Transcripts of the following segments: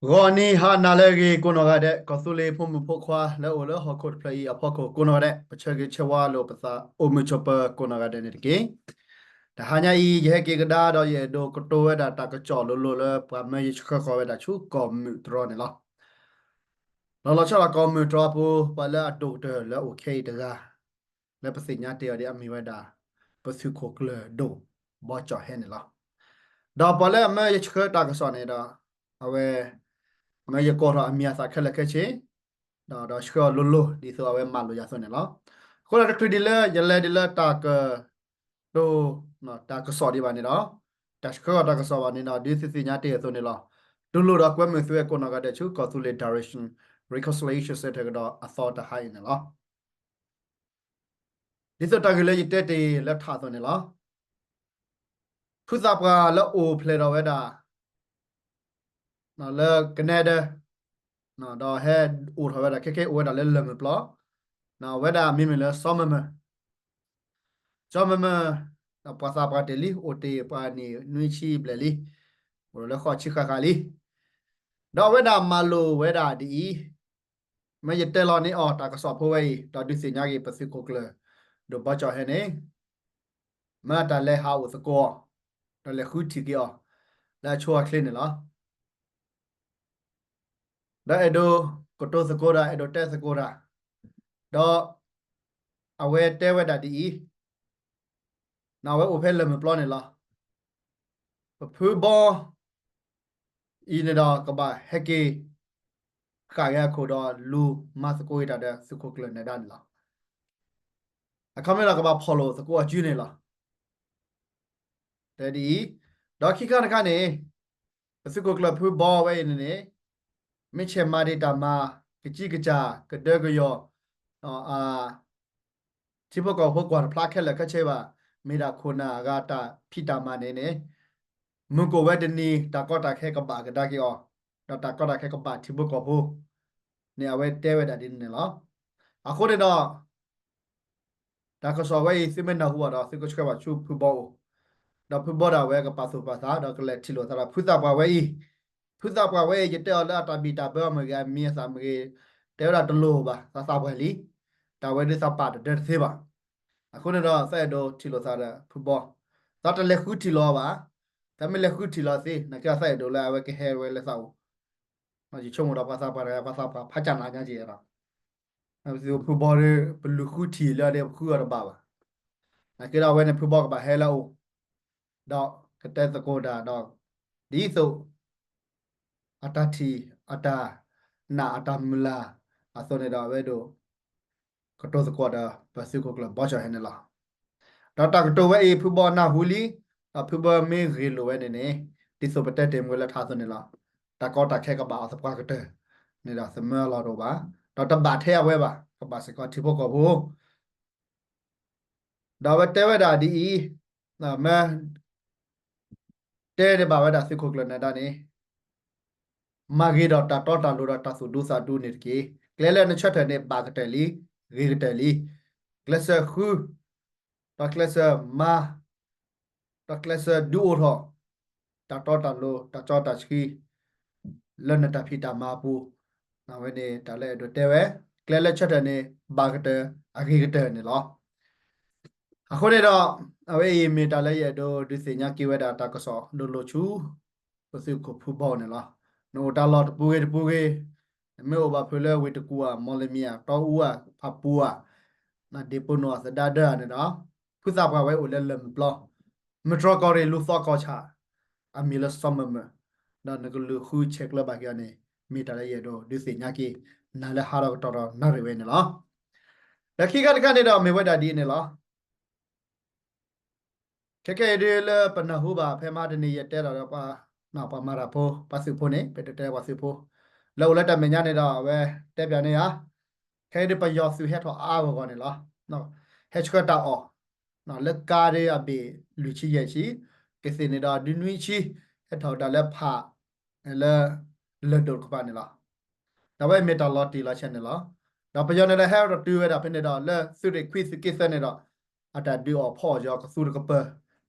ဂီၤနံၤဟါနၤလၢအဂ့ၤကိးနီၢ်ဂၤဒဲး, ကီၢ်သူလ့ၤဖိမုၣ်ဖိခွါလၢအအိၣ်လၢဟီၣ်ခိၣ်တဖျၢၣ်အံၤအဖီခိၣ်ကိးနီၢ်ဂၤဒဲး, ပဆၢဂ့ၤဆၢဝါလိာ်ပသးအိၣ်မုာ်ဆိးပၢၤကိးနီၢ်ဂၤဒဲးန့ၣ်တက့ၢ်. တဟါညါအံၤ ယဟဲက့ၤကဒါဒီးယအဲၣ်ဒိးကတိၤဝဲဒၣ်တၢ်ကစီၣ်လိၤလိၤလၢပှၤမၢယဆှၢဃီၤဝဲဒၣ်ဆူကီၢ်မုၢ်တြီၤန့ၣ်လီၤ. လီၤလီၤဆီဆီကီၢ်မုၢ်တြီၤအပူၤ ပှၤလၢအဒိၣ်ကတၢၢ်လၢအအိၣ်ခဲအံၤတဂၤ လၢပသ့ၣ်ညါတ့ၢ်အီၤဒ်အမ့ၢ်ဝဲဒၣ် ပသုးခိၣ်ကျၢၢ်ဒိၣ်ဘီကၠီၣ်ဟဲန့ၣ်လီၤ. ဒီးပှၤလၢအမၢယဆှၢတၢ်ကစီၣ်န့ၣ်ဒီး အဝဲ မၢယကိးထီၣ်အမံၤအသၣ်ခဲလၢာ်ခဲဆ့ ဒီး ဒီးဆှၢအီၤလိၤလိၤ ဒ်သိးအဝဲမၤလိာ်ယၤအသိးန့ၣ်လီၤ. အဃိဒီးတချုးဒ်လၢယလဲၤဒ်လၢတၢ်ကတိၤ တၢ်ကစီၣ်ဒံးဘၣ်န့ၣ်ဒီး တၢ်ဆှၢအီၤတၢ်ကစီၣ်ဘၣ်န့ၣ်ဒီး ဒ်သုသ့ၣ်ညါတ့ၢ်အသိးန့ၣ်လီၤ. တူၢ်လိာ်ဒီးကွဲမုာ်သုဝဲကိးနီၢ်ဂၤဒဲးဆူ ကီၢ်သူလ့ၤ Direction Reconciliation Centre ကဒီးအသီတဟါအံၤန့ၣ်လီၤ. ဒ်သိးတၢ်ဂ့ၢ်လၢယတဲတ့ၢ်လၢထးအသိးန့ၣ်လီၤ. ဖုသးပှၢ်လၢအိၣ်ဖျဲၣ်ထီၣ်ဝဲဒၣ် လၢကနဲဒၢ ဒီးဟဲအိၣ်ထီၣ်ဝဲဒၣ် ခဲကဲအိၣ်ဝဲဒၣ်လၢလၢၢ်မုၢ်ပျီ အဝဲဒၣ်မံၤမ့ၢ်လၢစီၤမၢၢ်မၢၢ်, စီၤမၢၢ်မၢၢ် ဒီးပှၤသးပှၢ်တ့ၢ်လံ အိၣ်တ့ၢ်ပှၤနံၣ်နွံဆံဘျဲၣ်လံ, အိၣ်လၢဃိးဆံဃၣ်ဃၣ်လံ. ဒီးအဝဲဒၣ်မၤလိာ်ဝဲဒၣ်ဒ်အံၤ, မ့ၢ်ယတဲလီၤန့ၢ်အီၤတၢ်ကစီၣ်ဖိဝဲအံၤ ဒီးဒုးသ့ၣ်ညါက့ၤပသုးခိၣ်ကျၢၢ် ဒိၣ်ဘီကၠီၣ်ဟဲန့ၣ် မ့ၢ်တၢ်လဲၤဟးအိၣ်သကိးအီၤ, ဒီးလဲၤဃုထံၣ်က့ၤအီၤ လၢအဆိအချ့န့ၣ်လီၤ. ဒီးအဲၣ်ဒိးကတိၤသကိးတၢ် အဲၣ်ဒိးတဲသကိးတၢ်, ဒီးအဝဲတဲဝဲဒၣ်ဒ်အံၤ, အဝဲအိၣ်ဖဲလၢၢ်မုၢ်ပျီန့ၣ်လီၤ. ပဖုဘီအံၤန့ၣ်ဒီးကဘၣ်ဟဲက့ၤ ဃၣ်က့ၤအခိၣ်ဒီးလူၤမၤသကိးက့ၤတၢ်ဒီးသုးခိၣ်ကျၢၢ်နဲၤဒါန့ၣ်လီၤ. အခီပညီဒီးကဘၣ်ဖီၣ်လိာ်သကိးအစုန့ၣ်လီၤ. တဲဒ်အံၤ, ဒီးခံခါတခါန့ၣ် ပသုးခိၣ်ကျၢၢ်ဖုဘီဝဲအံၤန့ၣ်န့ၣ် မ့ၢ်ဆဲးမၤဒံးတၢ်မၤ ကကံကစၢ် ကဒၢကယီၤ ထံဖိကီၢ်ဖိကွၢ်တဖျါခဲလၢာ်ခဲဆ့ဘၣ်, မ့ၢ်ဒၣ်ခိၣ်နၢ်အဂၤတၢ်ဖံးတၢ်မၤန့ၣ်န့ၣ် မုၢ်ကအိၣ်ဝဲတနံၤ တၢ်ကီတၢ်ခဲကဘၣ်ကဒါက့ၤအီၤ, ဒီးတၢ်ကီတၢ်ခဲကဘၣ်ထံဖိကီၢ်ဖိ န့ၣ်အဝဲတဲဝဲဒၣ်ဒ်န့ၣ်န့ၣ်လီၤ. အဃိန့ၣ်ဒီး တၢ်ကစီၣ်ဝဲအံၤ သုမ့ၢ်နၢ်ဟူဘၣ်ဒီး သုကဆှၢဘၣ်ဆူဖုဘီအအိၣ်, ဒီးဖုဘီဒၣ်ဝဲကပာ်သူၣ်ပာ်သး ဒီးကလဲၤထံၣ်လိာ်သးဒီးဖုသးပှၢ်ဝဲအံၤ, ဖုသးပှၢ်ဝဲအံၤ ယတဲအီၤလၢအတၢ်ဘံၣ်တၢ်ဘၢအမ့ၢ်ဂ့ၤ အမံၤအသၣ်မ့ၢ်ဂ့ၤ, တဲဝဲဒၣ်တလိၣ်ဘၣ် သးသးပှၢ်လံ, တၢ်ဝဲဒုးသးပာ်တဒၢတသ့ဘၣ်. အဃိန့ၣ်ဒီး သးအဲၣ်ဒိးထံၣ်လိာ်သးဒီးဖုဘီ, သးတလဲၤဃုထံၣ်လီၤဘၣ်, သးမ့ၢ်လဲၤဃုထံၣ်လီၤသ့ နာ်က့သးအဲၣ်ဒိးလၢအဝဲကဟဲဝဲလၢသးအိၣ် ယဆိကမိၣ်ဒီးပှၤသးပှၢ်တဂၤ ပှၤသးပှၢ်ဖးကၢ်နးညါက့ၤဒီး ဖုဘီဒီး ပလူၤဃုထံၣ်လၢဒီးပဃုအီၤတဘၣ်ဘၣ်. နာ်က့ဒီးအဝဲန့ၣ်ဖုဘီကဘၣ်ဟဲလၢအအိၣ်, ဒီးကတဲသကိးတၢ်ဒီး ဒ်သိး အတၢ်ထံၣ် အတၢ်နာ် အတၢ်မုၢ်လၢ် အသိးန့ၣ်ဒီးအဝဲဒိး ကတိၤသကိးဒီးပသုးခိၣ်ကျၢၢ်ဘီကၠီၣ်ဟဲန့ၣ်လီၤ. ဒီးတၢ်ကတိၤဝဲအံၤ ဖုဘီနၢ်ဟူလံ, ဒီးဖုဘီမ့ၢ်ဂ့ၢ်လိာ်ဝဲန့ၣ်န့ၣ် ဒ်သိးပတဲတ့ၢ်မုၢ်လၢထးအသိးန့ၣ်လီၤ. တၢ်ကီတၢ်ခဲကဘၣ်အီၤသပှၢ်ကတၢၢ်န့ၣ်ဒီး သမၢလီၤတအိၣ်ဘၣ်, ဒီးတဘၣ်ထဲအဝဲဘၣ်, ကဘၣ်စ့ၢ်ကီးထံဖိကီၢ်ဖိ ဒီးအဝဲတဲဝဲဒၣ်ဒ်အံၤ, မ့ၢ်တဲဒံးဘၣ်ဝဲဒၣ်သုးခိၣ်ကျၢၢ်နၢၤဒါန့ၣ် မၤဂ့ၤဒီးတၢ်တီတၢ်လိၤဒီးတၢ်သူၣ်ဒူသးဒူန့ၣ်တက့ၢ်. ကျဲလၢနဆၢထၢၣ်န့ၣ် ဘၣ်ကတၢၢ်လံ, ဂ့ၤကတၢၢ်လံ. ကျဲးစၢးဃု, ဒီးကျဲးစၢးမၤ, ဒီးကျဲးစၢးဒုးအိၣ်ထီၣ် တၢ်တီတၢ်လိၤ တၢ်စီတၢ်ဆှံ လၢနတၢ်ဖံးတၢ်မၤအပူၤ, အဝဲန့ၣ်တၢ်လၢအဲၣ်ဒိးတဲဝဲ, ကျဲလၢဆၢထၢၣ်န့ၣ် ဘၣ်ကတၢၢ်အဂ့ၤကတၢၢ်န့ၣ်လီၤ. အဃိန့ၣ်ဒီး အဝဲအံၤမ့ၢ်တၢ်လၢယအဲၣ်ဒိးဒုးသ့ၣ်ညါက့ၤဝဲဒၣ်တၢ်ကစီၣ်ဒိၣ်လိာ်ဆူ ပသုးခိၣ်ဖုဘီန့ၣ်လီၤ. နအိၣ်တၢ်လီၢ်တပူၤဂ့ၤတပူၤဂ့ၤ, နမ့ၢ်အိၣ်ဘၣ်ဖုးလၢဝ့ၢ်တကူၣ်ဧါ, မီၢ်လမံၤဧါ, တီအူဧါ, ဖးပူၤဧါ, နဒ့ၣ်ပိနိၣ်အသဒါဒၢဧါန့ၣ်ဒီး ဖုသးပှၢ်ဝဲအိၣ်လၢလၢၢ်မုၢ်ပျီ, မုၢ်တြီၢ်ကီၢ်ရ့ၣ်လူၤသီကီၢ်ဆၣ်, အမံၤလၢစီၤမၢၢ်မၢၢ်, ဒီးနကလူၤဃုဆဲးကျၢဘၣ်က့ၤအီၤန့ၣ် မ့ၢ်တၢ်လၢယအဲၣ်ဒိးဒုးသ့ၣ်ညါက့ၤ နၤလၢဟါဒီးကတီၢ်ဒီးနၣ်ရံၣ်ဝဲန့ၣ်လီၤ. ဒီးခံခါတခါန့ၣ်ဒီးမ့ၢ်ဝဲဒၣ်ဒ်အံၤန့ၣ်လီၤ. ခဲကဲအံၤဒ်လၢပနၢ်ဟူဘၣ် ဖဲမဟါတနံၤယတဲဒီးပှၤ ပှၤမၤတၢ်ဖိ ပှၤသုးဖိန့ၣ် ပတတဲပှၤသုးဖိ လၢအိၣ်လၢတၢ်မဲာ်ညါန့ၣ်ဒီး အဝဲတဲပၠးန့ၢ်ဧါ, ခဲအံၤဒ်ပယီၤသုးဟဲထီၣ်အါအါဂီၢ်ဂီၢ်န့ၣ်လီၤ. ဟဲဆှၢတၢ်အီၣ် လၢကါဒ်အဘ့ၣ်လွံၢ်ဆံယဲၢ်ဆံ, ကသ့ၣ်န့ၣ်ဒီးဒ်နွံဆံ ဟဲထီၣ်ဝဲဒၣ်လၢဖး လၢ လၢၢ်ဒိၣ်တကပၤန့ၣ်လီၤ. ဒီးအဝဲမ့ၢ်တၢ်လီၤတံၢ်လီၤဆဲးန့ၣ်လီၤ. ဒီးပယီၤန့ၣ်ဒီးဟဲဒီးတုၤဝဲဒၣ်ဖဲန့ၣ်ဒီး လၢသုးရ့ၣ်ခွံသုးက့သၢန့ၣ်ဒီး အတၢ်ဒုးအီၣ်ဖီၣ်အီၣ်ကီၤကသူတကပၤ,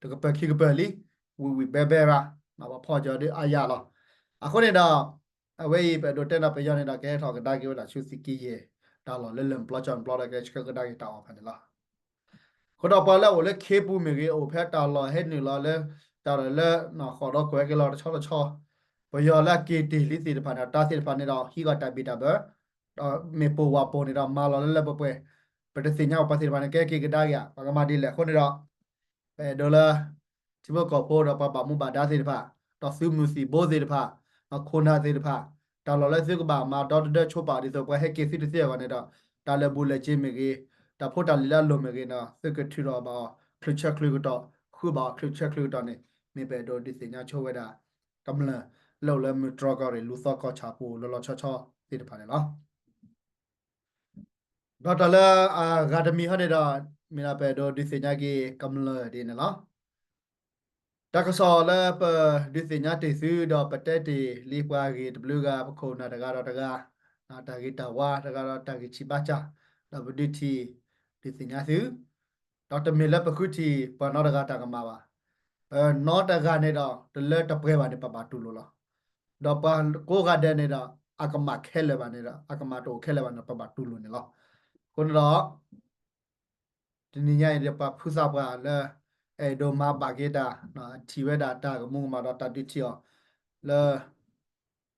တကပၤခံကပၤလံ, ဝံၣ်ဝံၣ်ဘဲဘဲရၤ, ပှၤဖီၣ်အီၣ်ကီၤဒ်အါယၤလီၤ. အဃိန့ၣ်ဒီး အဝဲအံၤပအဲၣ်ဒိးတဲဒီးပယီၤန့ၣ်ဒီး ကဟဲထီၣ်ကဒါက့ၤဝဲဒၣ်ဆူသုးက့ယဲၢ် တၢ်လီၢ်လၢလၢၢ်ပျီကၠီၣ်ပျီဒီး ကဟဲဆှၢကဒါက့ၤတၢ်အီၣ်ဖးန့ၣ်လီၤ. အဃိဒီးပှၤလၢအအိၣ်လၢခ့ပူၤမ့ၢ်ဂ့ၤ, အိၣ်ဖဲတၢ်လီၢ်ဟဲနုာ်လီၤလၢ တၢ်လီၢ်လၢ ဃိးဒီးကွဲးက့ၤလီၤတဆီတဆီ, ပယီၤလၢအက့ၤတ့ၢ်လံသ့ၣ်တဖၣ်န့ၣ်ဒီး တၢ်သ့ၣ်တဖၣ်န့ၣ်ဒီး ဟံးဃီၤတၢ်ဘံၣ်တၢ်ဘၢ ဒီးမ့ၢ်ပိာ်ဝဲပိာ်န့ၣ်ဒီး မၤလီၤလၢလၢပှဲၤပှဲၤ, ပတသ့ၣ်ညါပှၤသ့ၣ်တဖၣ်န့ၣ် ကဟဲက့ၤကဒါက့ၤဧါ, ပကမၤဒ်လဲၣ်. အဃိန့ၣ်ဒီး ပအဲၣ်ဒိးလၢ ထံဖိကီၢ်ဖိဒီးပှၤဘၣ်မူဘၣ်ဒါသ့ၣ်တဖၣ်, ဒီးသုးမုၢ်သံၣ်ဘိသ့ၣ်တဖၣ်, ခိၣ်နၢ်သ့ၣ်တဖၣ်, တၢ်လီၢ်လၢသုကဘၣ်မၤဒီတဒၢဆိပာ်ဒ်သိး ပှၤဟဲက့ၤသုတသ့အဂီၢ်န့ၣ်ဒီး တၢ်လၢာ်ဘူၣ်လၢာ်စ့ၤမ့ၢ်ဂ့ၤ, တၢ်ဖိတၢ်လံၤလၢအလိၤမ့ၢ်ဂ့ၤန့ၣ် သုကထုးထီၣ်ဘၣ်အီၤ ချုးဆၢချုးကတီၢ်, ဃုဘၣ်အီၤ ချုးဆၢချုးကတီၢ်န့ၣ် မ့ၢ်ပအဲၣ်ဒိးဒုးသ့ၣ်ညါဆိဝဲဒၣ် ကမျၢၢ်လၢအိၣ်လၢမုၢ်တြီၢ်ကီၢ်ရ့ၣ် လူၤသီကီၢ်ဆၣ်ပူၤ လီၤလီၤဆီဆီသ့ၣ်တဖၣ်န့ၣ်လီၤ. ဒီးတၢ်လၢအဂၤတမံၤဟီန့ၣ်ဒီး မ့ၢ်ဒၣ်ပအဲၣ်ဒိးဒုးသ့ၣ်ညါက့ၤကမျၢၢ်ဒ်န့ၣ်လီၤ. တၢ်ကစီၣ်လၢပဒုးသ့ၣ်ညါတ့ၢ်သုဒီး ပတဲတ့ၢ်လံပှၤဂ့ၢ်တဘျုးဂၤ ပခိၣ်ပနၢ်တဂၤဒီးတဂၤ, တၢ်ဂ့ၢ်တၢ်ဝါတဂၤဒီးတၢ်ဂ့ၢ်ဆံးဘၣ်စၢ်, ဒီးပဒုးထံၣ် ဒုးသ့ၣ်ညါသု ဒီးတမ့ၢ်လၢပဃုထံၣ်ပှၤနီတဂၤတၢ်ကမၣ်ဘၣ်. ပနီတဂၤန့ၣ်ဒီး တလၢတပှဲၤဘၣ်န့ၣ် ပဘၣ်တူၢ်လိာ်လီၤ. ဒီးပှၤကိးဂၤဒဲးန့ၣ်ဒီး အကမၣ်ခဲလၢာ်ဘၣ်န့ၣ်ဒီး အကမၣ်တအိၣ်ခဲလၢာ်ဘၣ်န့ၣ် ပဘၣ်တူၢ်လိာ်န့ၣ်လီၤ. အဃိန့ၣ်ဒီး တနံၤညါအံၤဒီး ပှၤဖုသးပှၢ်လၢ အဲၣ်ဒိးမၤဘၣ်က့ၤတၢ် ထံၣ်ဝဲဒၣ်တၢ်ကမူကမၣ်ဒီးတၢ်ဒုးထံၣ်အီၤ လၢ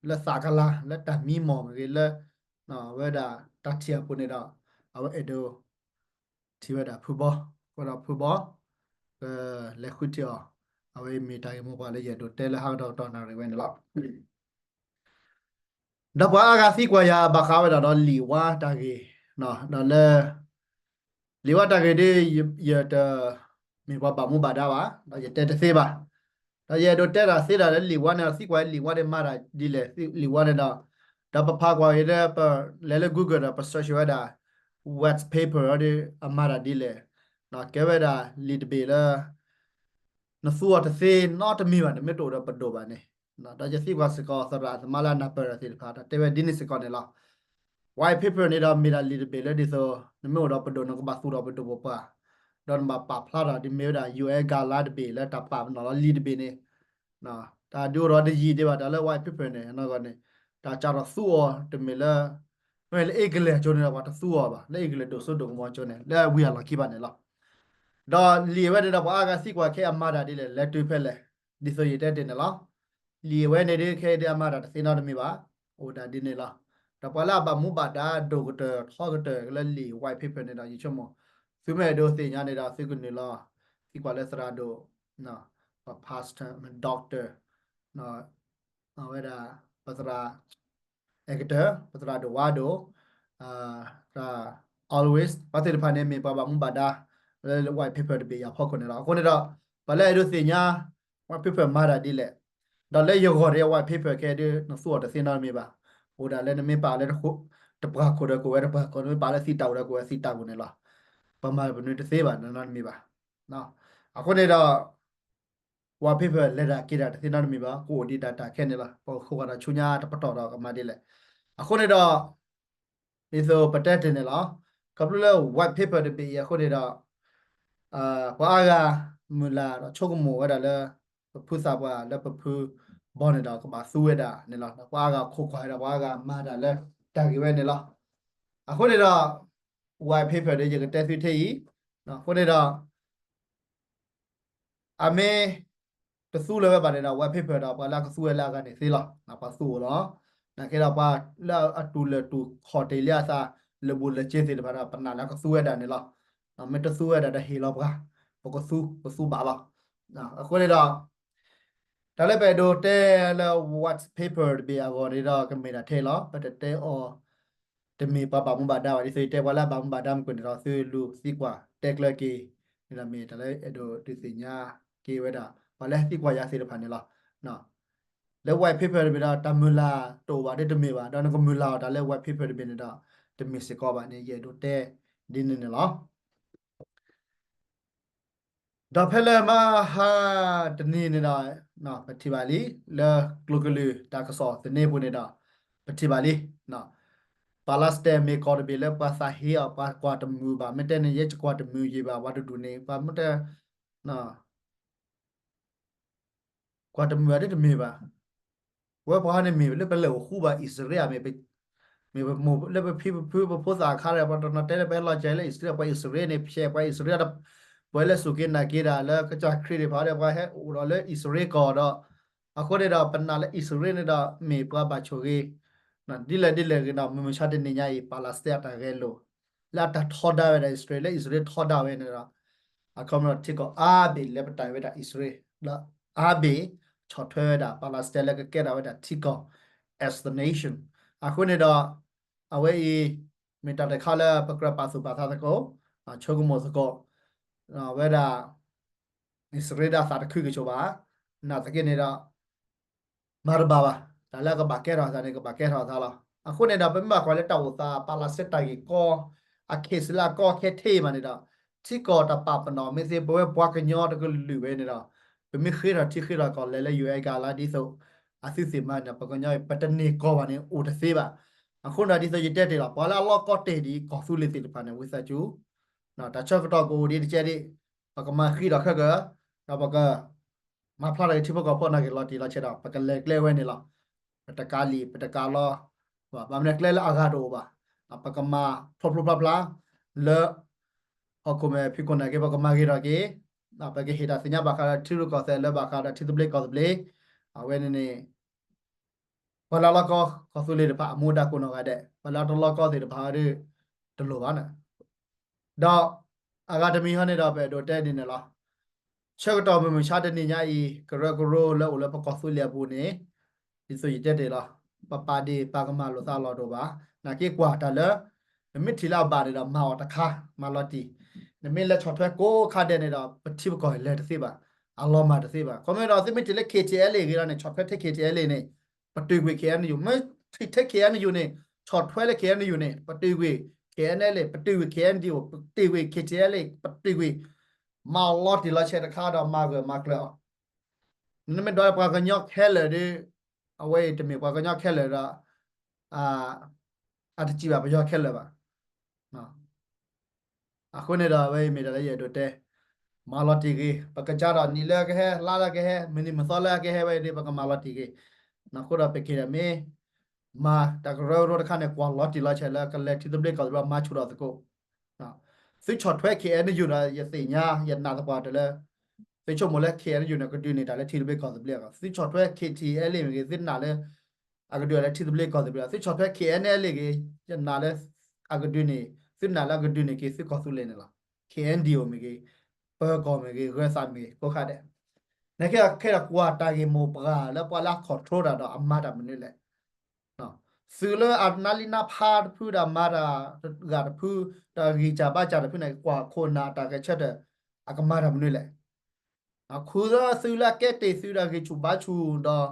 လၢသးကလၤ လၢတၢ်မံမီၢ်မ့ၢ်ဂ့ၤ လၢ ဝဲဒၣ်တၢ်ထံၣ်အပူၤန့ၣ်ဒီး အဝဲအဲၣ်ဒိး ထံၣ်ဝဲဒၣ်ဖုဘီ, အဃိဒီးဖုဘီ ကလဲၤဃုထံၣ်အီၤ, အဝဲမ့ၢ်တၢ်ဂ့ၢ်မိၢ်ပှၢ်လၢယအဲၣ်ဒိးတဲလၢဟါကဒီးကတီၢ်နၣ်ရံၣ်ဝဲန့ၣ်လီၤ. ဒီးပှၤအါဂၤသံကွၢ်ယၤဘၣ်ဃးဝဲဒၣ်ဒီးလံာ်ဝါတၢ်ဂ့ၢ်, ဒီးလၢ လံာ်ဝါတၢ်ဂ့ၢ်ဒ် ယတ မ့ၢ်ပှၤဘၣ်မူဘၣ်ဒါဘၣ်, ဒီးယတဲတသ့ဘၣ်. ဒီးယအဲၣ်ဒိးတဲတၢ်သ့ဒၣ်လၢလံာ်ဝါန့ၣ်ဒီး သံကွၢ်လံာ်ဝါန့ၣ်မၤတၢ်ဒ်လဲၣ်, လံာ်ဝါန့ၣ်ဒီး ဒီးပဖးကွၢ်အံၤလၢ ပလဲၤလၢ Google ဒီး ပ search ဝဲဒၣ် white paper ဒီး အမၤတၢ်ဒ်လဲၣ်, ကဲဝဲဒၣ်လံာ်တဘ့ၣ်လၢ နသူအီၤတသ့နီတမံၤဘၣ်, နမ့ၢ်တအိၣ်ဒီးပဒိၣ်ဘၣ်န့ၣ်, ဒီးယသံကွၢ်စ့ၢ်ကီးသရၣ်သမါလၢအနၢ်ပၢၢ်တၢ်သ့ၣ်တဖၣ် ဒီးတဲဝဲဒ်န့ၣ်စ့ၢ်ကီးန့ၣ်လီၤ. White paper န့ၣ်ဒီးမ့ၢ်ဒၣ်လံာ်တဘ့ၣ်လၢဒ်သိး နမ့ၢ်အိၣ်ဒီးပဒိၣ် နကဘၣ်သူဒီးပဒိၣ်ပပှၢ်, ဒီးနဘၣ်ပာ်ဖျါထီၣ်ဒ်မ့ၢ်ဝဲဒၣ် ယူၢ်အဲၣ် guideline တဘ့ၣ်လၢတၢ်ပာ်ပနီၣ်လီၤလံာ်တဘ့ၣ်န့ၣ်, တၢ်ဒုးအိၣ်ဒီးတယံာ်ဒံးဘၣ် တၢ်လၢ white paper န့ၣ် အနီၢ်ဂီၢ်န့ၣ် တၢ်စးထီၣ်သူအီၤတမ့ၢ်လၢ မ့ၢ်လၢအ့ကလဲၢ်အကၠိန့ၣ်ဒီး ပှၤတသူအီၤဘၣ်, လၢအ့ကလဲၢ်ဒိၣ်စိဒိၣ်ကမီၤကၠိန့ၣ် လၢဝံၤအလီၢ်ခံဘၣ်န့ၣ်လီၤ. ဒီးလံာ်အဝဲန့ၣ်ဒီး ပှၤအါဂၤသံကွၢ်ခဲအံၤအမၤတၢ်ဒ်လဲၣ်, လဲၤတုၤဖဲလဲၣ်, ဒ်သိးယတဲတ့ၢ်န့ၣ်လီၤ. လံာ်အဝဲန့ၣ်ဒ်ခဲအံၤဒ်အမၤတၢ်တသ့နီတမံၤဘၣ်, အိၣ်ဒၣ်ဒ်န့ၣ်လီၤ. ဒီးပှၤလၢအဘၣ်မူဘၣ်ဒါဒိၣ်ကတၢၢ်ထီကတၢၢ်လၢလံာ် white paper န့ၣ်ဒီး ယဆိကမိၣ် သုမ့ၢ်အဲၣ်ဒိးသ့ၣ်ညါန့ၣ်ဒီး သုကနုာ်လီၤ သံကွၢ်လၢသရၣ်ဒိၣ်, ပ pastor, doctor, အဝဲဒၣ် ပသရၣ် အဲကတၢၢ် ပသရၣ်ဒိၣ်ဝါဒိၣ်, သရၣ် always ပှၤသ့ၣ်တဖၣ်န့ၣ် မ့ၢ်ပှၤဘၣ်မူဘၣ်ဒါ လၢ white paper တဘ့ၣ်အံၤအဖီခိၣ်န့ၣ်လီၤ. အဃိန့ၣ်ဒီး ပှၤလၢအဲၣ်ဒိးသ့ၣ်ညါ white paper မၤတၢ်ဒ်လဲၣ်, ဒီးလၢယဂီၢ်ဒီး white paper ခဲအံၤဒ် နသူအီၤတသ့နီတမံၤဘၣ်, အိၣ်ဒၣ်လၢနမ့ၢ်ပာ်လၢတပှၢ်ခိၣ်ဒီးကိးဝဲတပှၢ်ခိၣ်, နမ့ၢ်ပာ်လၢသံတၢ်အိၣ်ဒီးကိးဝဲသံတၢ်အိၣ်န့ၣ်လီၤ. ပမၤပနုၤတသ့ဘၣ်နီတမံၤဘၣ်. အဃိန့ၣ်ဒီး white paper လဲၤတၢ်က့ၤတၢ်တသ့နီတမံၤဘၣ်, ကအိၣ်ဒံးဒၣ်တၢ်ခဲန့ၣ်လီၤ. ပဃုာ်ဃာ်ဒီးဆူညါတပတီၢ်ဒီးကမၤဒ်လဲၣ်. အဃိန့ၣ်ဒီး ဒ်သိးပတဲတ့ၢ်န့ၣ်လီၤ. ခီဖျိလၢ white paper တဘ့ၣ်အံၤအဃိန့ၣ်ဒီး ပှၤအါဂၤမုၢ်လၢ်ဒီးဆိကမိၣ်ဝဲဒၣ်လၢ ပဖုသးပှၢ်လၢပဖုဘီန့ၣ်ဒီး ကဘၣ်သူဝဲဒၣ်န့ၣ်လီၤ. ပှၤအါဂၤခိးကွၢ်ဒီး ပှၤအါဂၤမၤတၢ်လၢတၢ်ဂ့ၢ်ဝဲန့ၣ်လီၤ. အဃိန့ၣ်ဒီး white paper ဒီး ယကတဲသုထဲအံၤ, အဃိန့ၣ်ဒီး အမ့ၢ်တသူလၢၤဝဲဘၣ်န့ၣ်ဒီး white paper ဒီး ပှၤလၢအကသူဝဲလၢအဂၤန့ၣ်သ့လီၤ. ပှၤသူအိၣ်လီၤ. နာ်က့ဒီး ပှၤလၢအတူၢ်လိာ်တူၢ်ခီၣ်တ့ၢ်လံအသး လၢာ်ဘူၣ်လၢာ်စ့ၤသ့ၣ်တဖၣ်ဒီး ပနာ်လၢအကသူဝဲဒၣ်န့ၣ်လီၤ. မ့ၢ်တသူဝဲဒၣ်ဒီးဟ့ၣ်လီၤပှၤ, ပကသူ ပသူဘၣ်လီၤ. အဃိန့ၣ်ဒီး တၢ်လၢပအဲၣ်ဒိးတဲလၢ white paper တဘ့ၣ်အဂီၢ်န့ၣ်ဒီး ကမ့ၢ်ဒၣ်ထဲလီၤ. ပတတဲအီၤ တမ့ၢ်ပှၤဘၣ်မူဘၣ်ဒါဘၣ်. ဒ်သိးယတဲပှၤလၢအဘၣ်မူဘၣ်ဒါမုၢ်ကွံာ်န့ၣ်ဒီး သုလူၤသံကွၢ်တဲကျၢၤက့ၤန့ၣ်ဒီး မ့ၢ်တၢ်လၢအဲၣ်ဒိးဒုးသ့ၣ်ညါက့ၤဝဲဒၣ် ပှၤလၢဟဲသံကွၢ်ယၤသ့ၣ်တဖၣ်န့ၣ်လီၤ. လၢ white paper တဘ့ၣ်ဒီး တၢ်မုၢ်လၢ်တအိၣ်ဘၣ်ဒီးတမ့ၢ်ဘၣ်, ဒီးနကမုၢ်လၢ်အီၤတၢ်လၢ white paper တဘ့ၣ်န့ၣ်ဒီး တမ့ၢ်စ့ၢ်ကီးဘၣ်န့ၣ် ယအဲၣ်ဒိးတဲဒ်န့ၣ်န့ၣ်လီၤ. ဒီးဖဲလၢမဟါတနံၤန့ၣ်ဒီး ပထံၣ်ဘၣ်လံ လၢကျိၤကလုာ်တၢ်ကစီၣ်သန့အပူၤန့ၣ်ဒီး ပထံၣ်ဘၣ်လံ ပှၤလၢ stamp မ့ၢ်ကီၢ်တဘ့ၣ်လၢပှၤသးဟ့အီၤ ပှၤကွၢ်တမုာ်ဘၣ်, မ့ၢ်တဲန့ၣ် ယဲယကွၢ်တမုာ်ယံာ်ဘၣ်, ပှၤတဒူၣ်န့ၣ် ပှၤမ့ၢ်တဲ ကွၢ်တမုာ်ဘၣ်ဒ်တမ့ၢ်ဘၣ်. ပဝဲပှၤန့ၣ်မ့ၢ်လၢပလဲၤအိၣ်ဃူဘၣ်အံၣ်စရ့လးမ့ၢ် မ့ၢ်ပမိၢ်လၢပဖံပဖုပဖိသၣ်အခါဒီး ပှၤတနီၤတဲလၢပဟဲလီၤစဲၤလၢအံၣ်စရ့လး ပှၤအံၣ်စရ့လးန့ၣ် ဖျဲးပှၤအံၣ်စရ့လးဒီး ပှၤလၢစူၢ်က့ၤနာ်က့ၤတၢ်လၢကစၢ်ခရံာ်သ့ၣ်တဖၣ်ဒီး ပှၤဟဲအိၣ်ဒီးလၢအံၣ်စရ့လးကီၢ်ဒီး အဃိန့ၣ်ဒီး ပနာ်လၢအံၣ်စရ့လးန့ၣ်ဒီး မ့ၢ်ပှၤဘၣ်ဆိၣ်ဂ့ၤ ဒ်လဲၣ်ဒ်လဲၣ်ဂ့ၤဒီး မုၢ်မဆါတနံၤညါအံၤ Palestine အတၢ်ဂဲၤလိာ် လၢအတၢ်ထီဒါဝဲဒၣ်အံၣ်စရ့လး လၢအံၣ်စရ့လးထီဒါဝဲန့ၣ်ဒီး အခီပညီထံကီၢ်အါဘ့ၣ်လဲၤပတာ်ဝဲဒၣ်အံၣ်စရ့လး ဒီးအါဘ့ၣ်ဆီၣ်ထွဲဝဲဒၣ် Palestine လၢကကဲထီၣ်ဝဲဒၣ်ထံကီၢ် as the nation အဃိန့ၣ်ဒီး အဝဲအံၤ မ့ၢ်တၢ်တခါလၢပကြၢးပာ်သူၣ်ပာ်သးသကိး ဆိကမိၣ်သကိး ဝဲဒၣ် အံၣ်စရ့လးအသးတခုကဆိးဘၣ် နာ်သက့န့ၣ်ဒီး မၤတဘၣ်ဘၣ် တၢ်လၢကဘၣ်ကဲထီၣ်အသးန့ၣ် ကဘၣ်ကဲထီၣ်အသးလီၤ. အဃိန့ၣ်ဒီး ပမ့ၢ်ဘၣ်ကွၢ်လၢတၢ်အိၣ်သး Palestine တၢ်ဂ့ၢ်ကီ အ case လၢအကီခဲထဲအံၤမးန့ၣ်ဒီး ထံကီၢ်တၢ်ပာ်ပနီၣ်မ့ၢ်သ့ ပဝဲပှၤကညီတကလုာ်ဝဲန့ၣ်ဒီး ပမ့ၢ်ဃ့ထီၣ်ထံဃ့ထီၣ်ကီၢ်လဲၤလၢ ယူၤအဲၣ် ကလါဒ်သိး အသုသ့ၣ်မၤန့ၣ်ဒီး ပှၤကညီအံၤ ပတန့ၢ်ကီၢ်ဘၣ်န့ၣ် အိၣ်တသ့ဘၣ်. အဃိန့ၣ်ဒီး ဒ်သိးယတဲတ့ၢ်လီၤ ပှၤလၢအလီၢ်ကီတ့ၢ်ဒ်ကီၢ်သူလ့ၤသ့ၣ်တဖၣ်န့ၣ် ဝံသးစူၤ တၢ်ဆၢကတီၢ်ကအိၣ်ဒံးတကဲဒံး ပကမၤဃံဒီးခဲကၢၤ ဒီးပက မၤဖျါထီၣ်က့ၤထံဖိကီၢ်ဖိန့ၣ်က့ၤလီၤတံၢ်လီၤဆဲးဒီး ပကလဲၤကျဲဝဲန့ၣ်လီၤ. ပတကးလံာ် ပတကးလီ ဘၣ်မနုၤကျဲလၢအဂၤတအိၣ်ဘၣ်. ပကမၤဖျိဖျိဖျါဖျါ လၢ ဟီၣ်ခိၣ်မဲာ်ဖံးခိၣ်န့ၣ်က့ၤ ပကမၤဂ့ၤထီၣ်က့ၤ ပကဟ့ၣ်တၢ်သ့ၣ်ညါဘၣ်ဃးဒီးထံရူၢ်ကီၢ်သဲးလၢဘၣ်ဃးဒီးထံသဘျ့ကီၢ်သဘျ့ အဝဲန့ၣ်န့ၣ် ပှၤလၢအလီၢ်ကီကီၢ်သူလ့ၤတဖၣ်အမူဒါကိးနီၢ်ဂၤဒဲး ပှၤလၢအတလီၢ်ကီသ့ၣ်တဖၣ်ဒီး တလိၣ်ဘၣ်န့ၣ် ဒီးအဂၤတမံၤဟီန့ၣ်ဒီး ပအဲၣ်ဒိးတဲဒ်န့ၣ်လီၤ. ဆၢကတီၢ်မုၢ်မဆါတနံၤညါအံၤ ကရၢကရိလၢအိၣ်လၢပကီၢ်သူလ့ၤအပူၤန့ၣ် ဒ်သိးယတဲတ့ၢ်လီၤ. ပပာ်ဒ့ၣ်ပာ်ကမၣ်လိာ်သးလီၢ်တအိၣ်ဘၣ်. နာ်က့ကွၢ်တၢ်လၢ နမ့ၢ်ထံၣ်လၢအဘၣ်န့ၣ်ဒီး မၤအီၤတခါ မၤလီၤတံၢ်. နမ့ၢ်လဲၤဆီၣ်ထွဲကိးခါဒဲးန့ၣ်ဒီး ပထံပကီၢ်လဲၤတသ့ဘၣ်. အလီၤမၢ်တသ့ဘၣ်. ခီမ့ၢ်ဒီး သုမ့ၢ်ထံၣ်လၢ KTLA ဂ့ၤလီၤန့ၣ် ဆီၣ်ထွဲထဲ KTLA န့ၣ် ပတုာ်ကွံာ် KNU မ့ၢ်ထံၣ်ထဲ KNU န့ၣ် ဆီၣ်ထွဲလၢ KNU န့ၣ် ပတုာ်ကွံာ် KNLA ပတုာ်ကွံာ် KNDO ပတုာ်ကွံာ် KTLA ပတုာ်ကွံာ် မၤအီၤလီၤတံၢ်လီၤဆဲးတခါဒီးမၤဂၢၢ်မၤကျၢၤအီၤ. နမ့ၢ်ဒွးပှၤကညီခဲလၢာ်ဒီး အဝဲအံၤတမ့ၢ်ပှၤကညီခဲလၢာ်ဒီး အတစံးဘၣ်ပယီၤခဲလၢာ်ဘၣ်. အဃိန့ၣ်ဒီး အဝဲအံၤမ့ၢ်တၢ်လၢယအဲၣ်ဒိးတဲ မၤလီၤတံၢ်ဂ့ၤ ပကစၢ်ဒီးနံၣ်လၢကဟဲ လါလၢကဟဲ မုၢ်နံၤမုၢ်သီလၢကဟဲဝဲအံၤဒီး ပကမၤလီၤတံၢ်ဂ့ၤ. အဃိဒီးပက့ၤဒီးမ့ၢ် မၤတၢ်ကရၢကရိတခါန့ၣ် ကွၢ်လီၤတံၢ်လီၤဆဲးလၢကလဲၤထံသဘျ့ကီၢ်သဘျ့မၤဆူၣ်ထီၣ်သကိး သုဆီၣ်ထွဲ KNU ဒီး ယသ့ၣ်ညါ ယနာ်သပှၢ်တၢၢ်လၢ သုဆိကမိၣ်လၢ KNU န့ၣ် ကဒုးန့ၢ်တၢ်လၢထံသဘျ့ကီၢ်သဘျ့အဂီၢ် သုဆီၣ်ထွဲ KTLA မ့ၢ်ဂ့ၤ သုနာ်လၢ အကဒုးလၢထံသဘျ့ကီၢ်သဘျ့ သုဆီၣ်ထွဲ KNLA ဂ့ၤ ယနာ်လၢ အကဒုးန့ၢ် သုနာ်လၢအကဒုးန့ၢ်က့ၤသုကီၢ်သူလ့ၤန့ၣ်လီၤ. KNDO မ့ၢ်ဂ့ၤ ပၢၤကီၢ်မ့ၢ်ဂ့ၤ ဂၢၤသးမ့ၢ်ဂ့ၤ ကိးခါဒဲး နကဲခဲဒီးကွၢ်တၢ်ဂ့ၢ်မိၢ်ပှၢ်လၢပှၤလၢအ control တၢ်ဒီးအမၤတၢ်မနုၤလဲၣ်. သုးလၢအနါလံနါဖးတဖုဒီးမၤတၢ်ဂၤတဖု ဒီးဂံၢ်စၢ်ဘါစၢ်တဖုန့ၣ် ကွၢ်ခိၣ်နၢ်အတၢ်ဂဲၤဆၢထၢၣ် အကမၤတၢ်မနုၤလဲၣ်. ခူၣ်သၢသုးလၢအကဲတ့ၢ်သုးဒီးဂံၢ်ဆူၣ်ဘါဆူၣ်ဒီး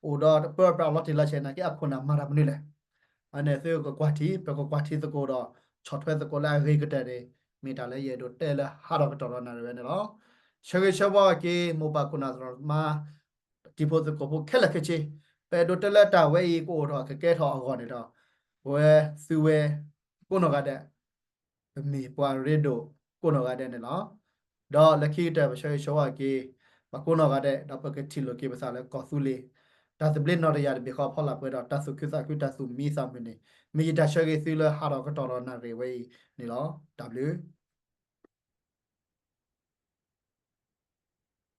အိၣ်ဒီးပၢပြးလီၤတံၢ်လီၤဆဲးနာ်က့ အခိၣ်နၢ်မၤတၢ်မနုၤလဲၣ်. အန့ၣ်သုကကွၢ်ထံ ပကကွၢ်ထံသကိးဒီး ဆီၣ်ထွဲသကိးလၢအဂ့ၤကတၢၢ်န့ၣ် မ့ၢ်တၢ်လၢယအဲၣ်ဒိးတဲလၢဟးထီၣ်ကတီၢ်ဒီးနၣ်ရံၣ်ဝဲန့ၣ်လီၤ. ဆၢဂ့ၤဆၢဝါက့ၤ မိၢ်ပၢ်ခိၣ်နၢ်သရၣ်သမါ တံၤဖိသကိးဖိခဲလၢာ်ခဲဆ့ ပအဲၣ်ဒိးတဲလၢတၢ်ဝဲအံၤကအိၣ်ထီၣ်ကကဲထီၣ်အဂီၢ်န့ၣ်ဒီး ပဝဲသုဝဲကိးနီၢ်ဂၤဒဲး ပမ့ၢ်ပှၤရ့ဒိၣ်ကိးနီၢ်ဂၤဒဲးန့ၣ်လီၤ. ဒီးလၢခံကတၢၢ် ပဆၢဂ့ၤဆၢဝါက့ၤ ပှၤကိးနီၢ်ဂၤဒဲး ဒီးပကထံၣ်လိာ်က့ၤပသးလၢကီၢ်သူလ့ၤ တၢ်သဘျ့နီၣ်တယၢ်တဘ့ၣ်ဃီဖီလာ်ပှဲၤဒီး တၢ်သူၣ်ခုသးခု တၢ်သူၣ်မံသးမုာ်န့ၣ် မ့ၢ်ယတၢ်ဆၢဂ့ၤသုလၢဟးထီၣ်ကတီၢ်ဒီးနၣ်ရံၣ်ဝဲအံၤန့ၣ်လီၤ. တၢ်ဘျုး